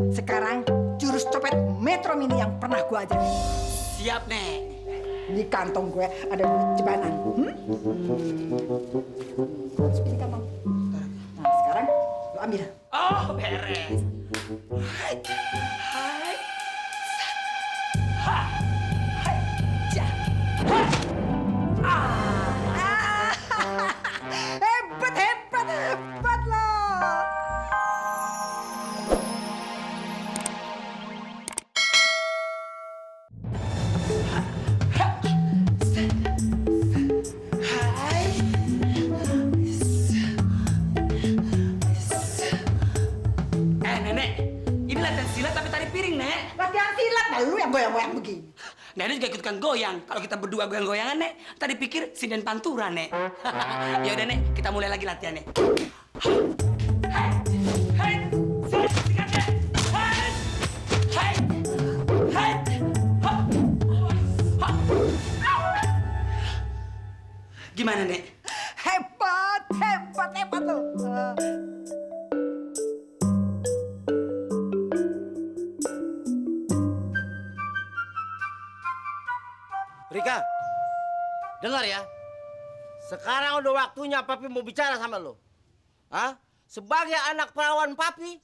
Sekarang jurus copet Metro Mini yang pernah gue ajarin. Siap, Nek. Di kantong gue ada duit jebanan. Masukin di kantong. Nah, sekarang lu ambil. Oh, beres. Hai. Hai. Ha. Hai. Ja. Ha. Ah. Hebat, hebat, hebat loh. Hai. Nenek, ini latihan silat tapi tari piring, Nek. Latihan silat, nah lu yang goyang-goyang begini. Nenek juga ikutkan goyang. Kalau kita berdua goyang-goyangan, Nek, tadi pikir sinden pantura, Nek. Ya udah, Nek, kita mulai lagi latihannya. Hai. Hai. Sikat, sikat, Nek. Hai. Hai. Hai. Ha. Ha. Gimana, Nek? Hebat, hebat, hebat loh. Rika, dengar ya. Sekarang udah waktunya Papi mau bicara sama lo. Hah? Sebagai anak perawan Papi,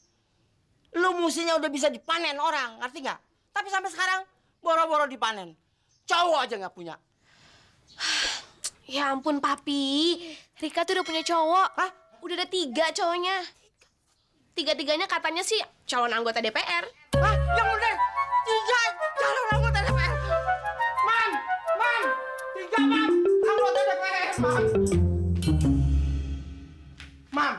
lo musinya udah bisa dipanen orang, ngerti nggak? Tapi sampai sekarang boro-boro dipanen. Cowok aja nggak punya. Ya ampun, Papi. Rika tuh udah punya cowok. Hah? Udah ada 3 cowoknya. 3-tiganya katanya sih calon anggota DPR. Hah? Yang bener? 3 calon anggota DPR. Mam, 3 mam anggota DPR, mam. Mam,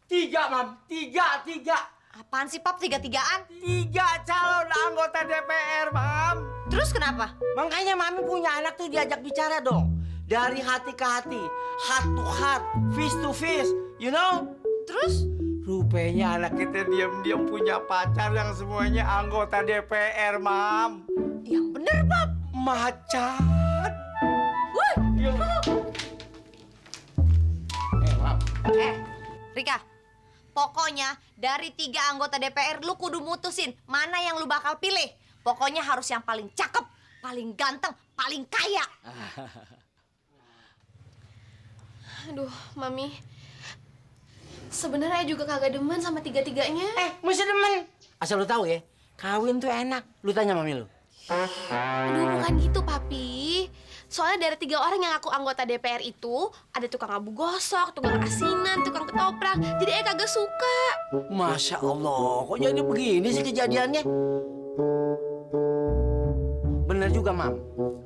3 mam, 3. Apaan sih, Pap? 3-3-an? 3 calon anggota DPR, mam. Terus kenapa? Makanya Mami punya anak tuh diajak bicara dong. Dari hati ke hati, heart to heart, fist to fist, you know? Terus? Rupanya anak kita diam-diam punya pacar yang semuanya anggota DPR, Mam. Yang bener, Pap. Macan. Woi! Iya. Mam. Rika, pokoknya dari 3 anggota DPR lu kudu mutusin mana yang lu bakal pilih. Pokoknya harus yang paling cakep, paling ganteng, paling kaya. Aduh, Mami. Sebenarnya juga kagak demen sama 3-tiganya. Mesti demen. Asal lu tahu ya, kawin tuh enak. Lu tanya Mami lu. Aduh, bukan gitu, Papi. Soalnya dari 3 orang yang aku anggota DPR itu, ada tukang abu gosok, tukang asinan, tukang ketoprak. Jadi kagak suka. Masya Allah, kok jadi begini sih kejadiannya? Bener juga, Mam.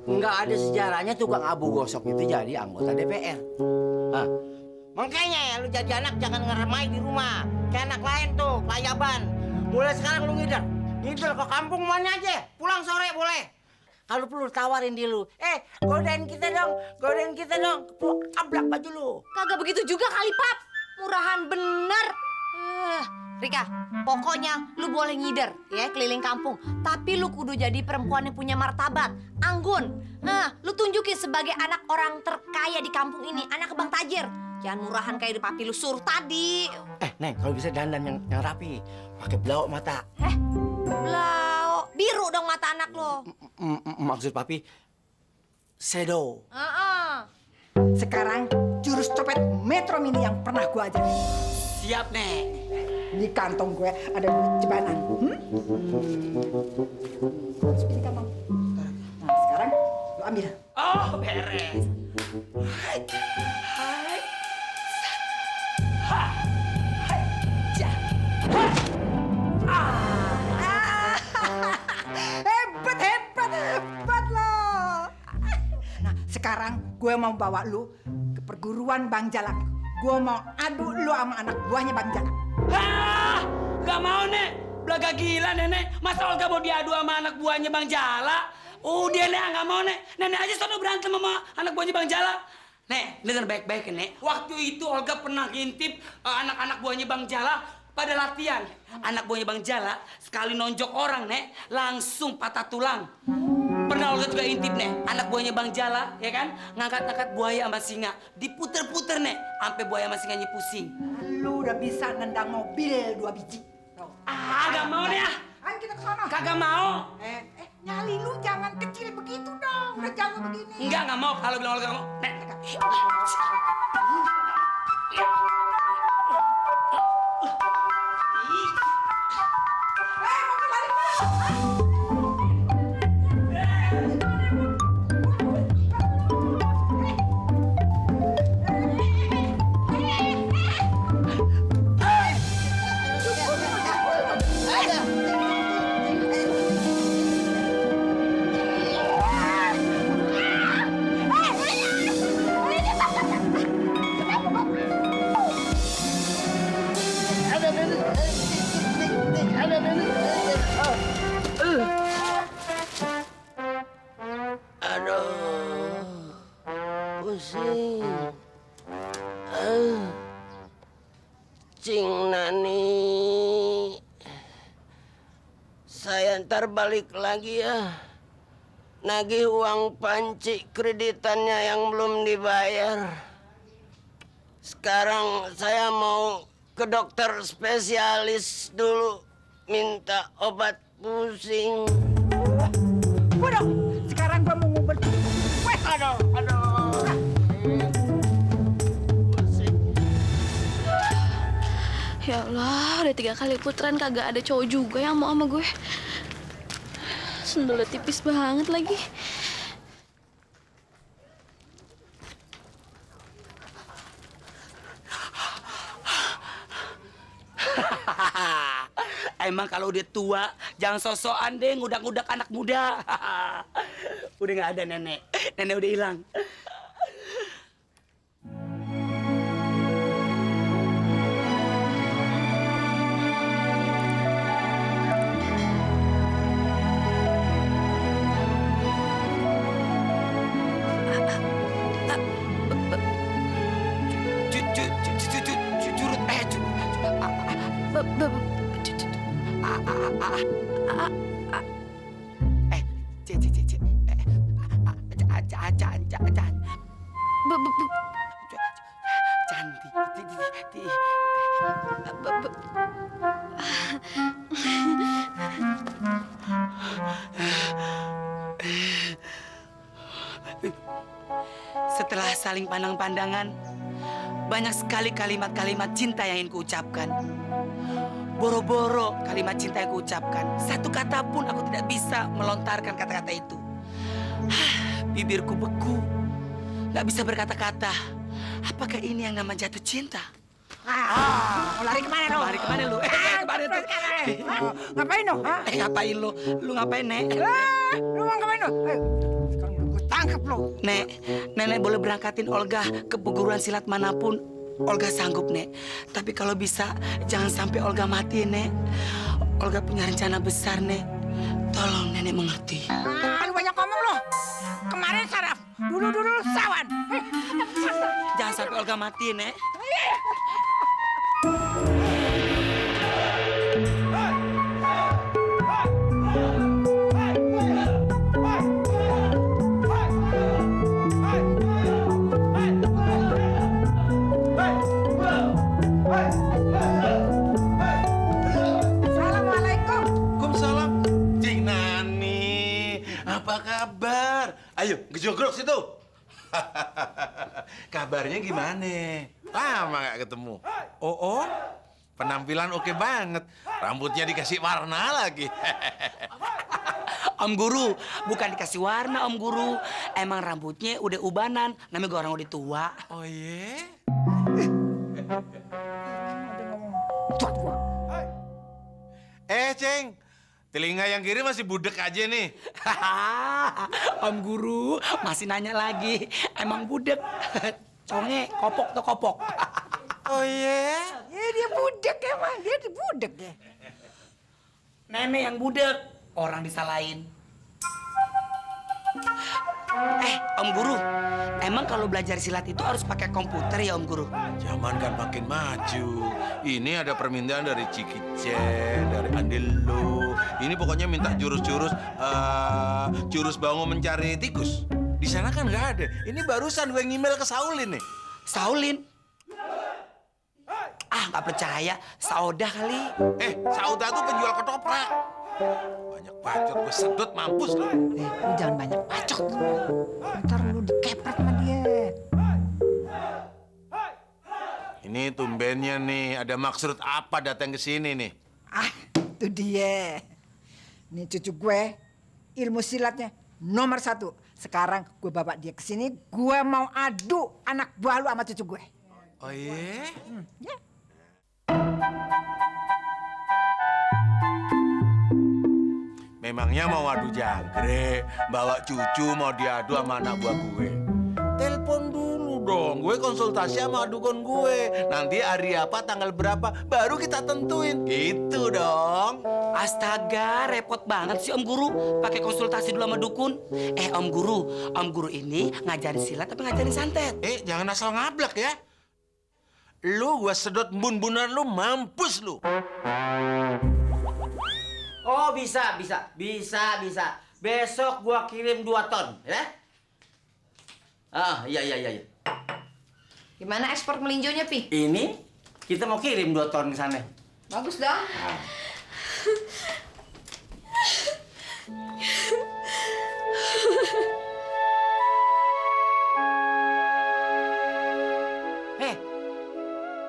Nggak ada sejarahnya tukang abu gosok itu jadi anggota DPR. Hah? Makanya ya, lu jadi anak jangan ngeremai di rumah. Kayak anak lain tuh, kelayaban. Mulai sekarang lu ngider. Ngider ke kampung mana aja. Pulang sore boleh. Kalau perlu tawarin di lu. Godain kita dong. Lu ablak baju lu. Kagak begitu juga kali, Pap. Murahan bener. Rika, pokoknya lu boleh ngider ya keliling kampung. Tapi lu kudu jadi perempuan yang punya martabat, anggun. Lu tunjukin sebagai anak orang terkaya di kampung ini, anak Bang Tajir. Jangan murahan kayak di papi lu suruh tadi. Neng, kalau bisa dandan yang rapi. Pakai blau mata. Blau, biru dong mata anak lo. Maksud papi, shadow. Sekarang jurus copet Metro Mini yang pernah gue ajarin. Siap, Nek. Di kantong gue ada duit jebanan. Masukin di kantong. Nah, sekarang lu ambil. Oh, beres. Hai. Hai. Ha. Hai. Ja. Ha. Ah. Hebat, hebat, hebat loh. Nah, sekarang gue mau bawa lu ke perguruan Bang Jalak. Gue mau adu lu sama anak buahnya Bang Jalak. Hah? Gak mau, Nek. Belaga gila, Nenek. Masa Olga mau diadu sama anak buahnya Bang Jala? Udah, Nek, gak mau, Nek. Nenek aja sono berantem sama anak buahnya Bang Jala. Nek, denger baik-baik ya, Nek. Waktu itu Olga pernah ngintip anak-anak buahnya Bang Jala pada latihan. Anak buahnya Bang Jala sekali nonjok orang, Nek, langsung patah tulang. Pernah Olga juga intip, Nek, anak buahnya Bang Jala, ya kan? Ngangkat-ngangkat buaya sama singa. Diputer-puter, Nek, sampai buaya sama singanya pusing. Lu udah bisa nendang mobil 2 biji. Tau? Gak mau nih ah. Ayo kita ke sana. Kagak mau. Nyali lu jangan kecil begitu dong. Udah jago begini. Nggak mau. Kalau bilang Olga nggak mau. Nek. Mau kembali Aduh, pusing. Cing Nani, saya ntar balik lagi ya. Nagih uang panci kreditannya yang belum dibayar. Sekarang saya mau ke dokter spesialis dulu, minta obat pusing. Waduh, sekarang gua mau ngubur. Weh, aduh. Ya Allah, udah 3 kali putaran kagak ada cowok juga yang mau sama gue. Sendalnya tipis banget lagi. Emang kalau udah tua, jangan sosokan deh ngudak-ngudak anak muda. Udah nggak ada nenek. Nenek udah hilang. Setelah saling pandang-pandangan, banyak sekali kalimat-kalimat cinta yang ingin kuucapkan. Boro-boro kalimat cinta yang kuucapkan. Satu kata pun aku tidak bisa melontarkan kata-kata itu. Bibirku beku, nggak bisa berkata-kata. Apakah ini yang nama jatuh cinta? Mau lari kemana lu? Lari kemana lu? Kemana tuh? Ngapain lu? Ngapain lu? Lu ngapain, Nek? Lu mau ngapain lu? Sekarang gue tangkap lu. Nek, Nenek boleh berangkatin Olga ke perguruan silat manapun. Olga sanggup, Nek. Tapi kalau bisa, jangan sampai Olga mati, Nek. Olga punya rencana besar, Nek. Tolong Nenek mengerti. Lu banyak ngomong lu. Kemarin saraf, dulu sawan. Jangan sampai Olga mati, Nek. Assalamualaikum. Waalaikumsalam. Cing Nani, apa kabar? Ayo, gejogrok situ. Kabarnya gimana? Lama gak ketemu. Oh, penampilan oke banget. Rambutnya dikasih warna lagi. Om Guru, bukan dikasih warna, Om Guru. Emang rambutnya udah ubanan. Namanya gue orang udah tua. Oh iya? Ceng. Telinga yang kiri masih budek aja nih. Om Guru masih nanya lagi. Emang budek? Conge, kopok tuh kopok. Oh iya? Ya dia budek emang, dia budek ya. Nenek yang budek, orang disalahin. Om Guru, emang kalau belajar silat itu harus pakai komputer ya Om Guru? Zaman kan makin maju. Ini ada permintaan dari Cikicen, dari Andelo. Ini pokoknya minta jurus-jurus bangun mencari tikus. Di sana kan nggak ada. Ini barusan gue ngemail ke Saulin nih. Saulin? nggak percaya. Saudah kali. Sauda tuh penjual ketoprak. Banyak bacot, gue sedot mampus lu. Lu jangan banyak bacot. Ntar lu dikepret sama dia. Ini tumbennya nih, ada maksud apa datang ke sini nih? Ah, itu dia. Nih cucu gue, ilmu silatnya nomor 1. Sekarang gue bawa dia ke sini, gue mau adu anak buah lu sama cucu gue. Oh iya? Ya. Memangnya mau adu jangkrik, bawa cucu mau diadu sama anak buah gue. Telepon dulu dong, gue konsultasi sama dukun gue. Nanti hari apa, tanggal berapa, baru kita tentuin. Gitu dong. Astaga, repot banget sih Om Guru. Pakai konsultasi dulu sama dukun. Om Guru ini ngajarin silat tapi ngajarin santet. Jangan asal ngablak ya. Lu gue sedot bun-bunan lu, mampus lu. Oh bisa. Besok gua kirim 2 ton, ya? Iya. Gimana ekspor melinjonya, Pi? Ini kita mau kirim 2 ton ke sana. Bagus dong.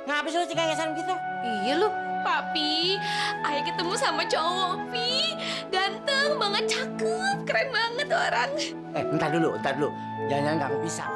Ngapa sih lu cengengesan gitu? Iya lu. Papi, ayah ketemu sama cowok, Pi. Ganteng banget, cakep, keren banget orang. Entar dulu. Jangan nggak bisa.